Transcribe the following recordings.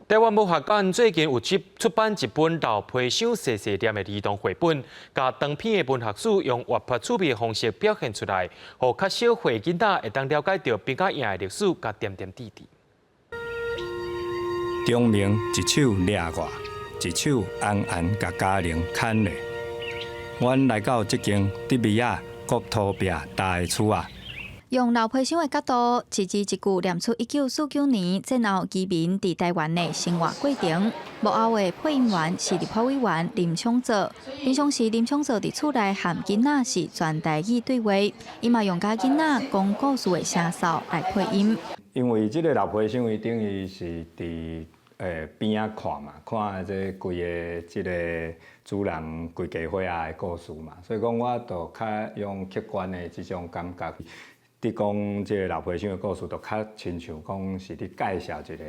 台灣文學館最近有出版一本老皮箱細細念的兒童繪本，共長篇的文學史用活潑趣味的方式表現出來，予較小歲囡仔會當了解著平仔營的歷史佮點點滴滴。張明一手掠我，一手絚絚共嘉玲牽咧。阮來到這間得米仔國土壁大的厝仔。用老皮箱的角度，一字一句念出1949年戰後移民佇台灣的生活過程。幕後的配音員是立法委員林昶佐。平常時林昶佐佇厝內和囡仔是全台語對話，伊嘛用佮囡仔講故事的聲調來配音。因為這个老皮箱伊等於是佇邊仔看嘛，看這規个這个主人規家伙仔的故事嘛，所以講我就較用客觀的這種感覺。佇講這个老皮箱的故事，就較親像講是佇介紹一个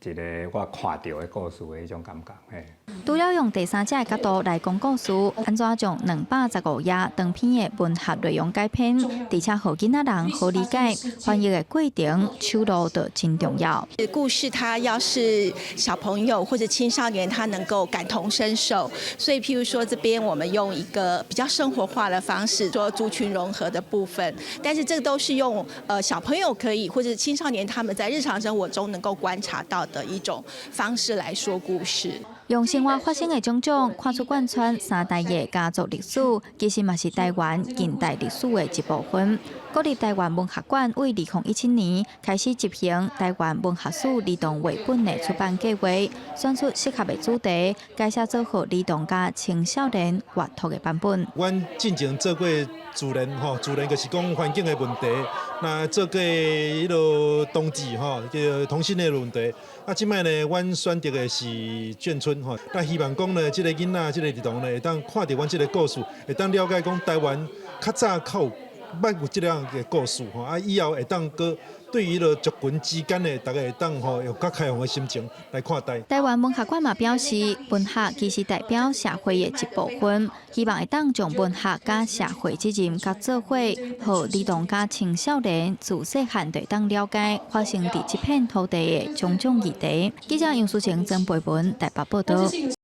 一个我看著的故事的彼種感覺。嘿。除了用第三者的角度來講故事，按怎將215頁長篇的文學內容改編，而且予囡仔人好理解，翻譯的過程手路就真重要。故事它要是小朋友或者青少年，他能夠感同身受，所以譬如說這邊我們用一個比較生活化的方式做族群融合的部分，但是這個都是用小朋友可以或者青少年他們在日常生活中能夠觀察到的一種方式來說故事。用生活發生的種種，看出貫穿三代的家族歷史，其實嘛是台灣近代歷史的一部分。國立台灣文學館為2017年開始執行台灣文學史兒童繪本的出版計劃，選出適合的主題，改寫做予兒童佮青少年閱讀的版本。阮進前做過自然吼，自然就是講環境的問題，那做過彼个同志吼，叫同性的問題。啊，這擺呢，阮選擇的是眷村吼，那希望講呢，這个囡仔、這个兒童呢，會當看著阮這个故事，會當了解講台灣較早較有捌有這樣的故事吼，啊，以後會當閣對彼个族群之間的，逐家會當吼用較開放的心情來看待。台灣文學館嘛表示，文學其實代表社會的一部分，希望會當將文學佮社會責任佮做伙，予兒童佮青少年自細漢就會當了解發生佇這片土地的種種議題。記者楊淑晴、曾培文台北報道。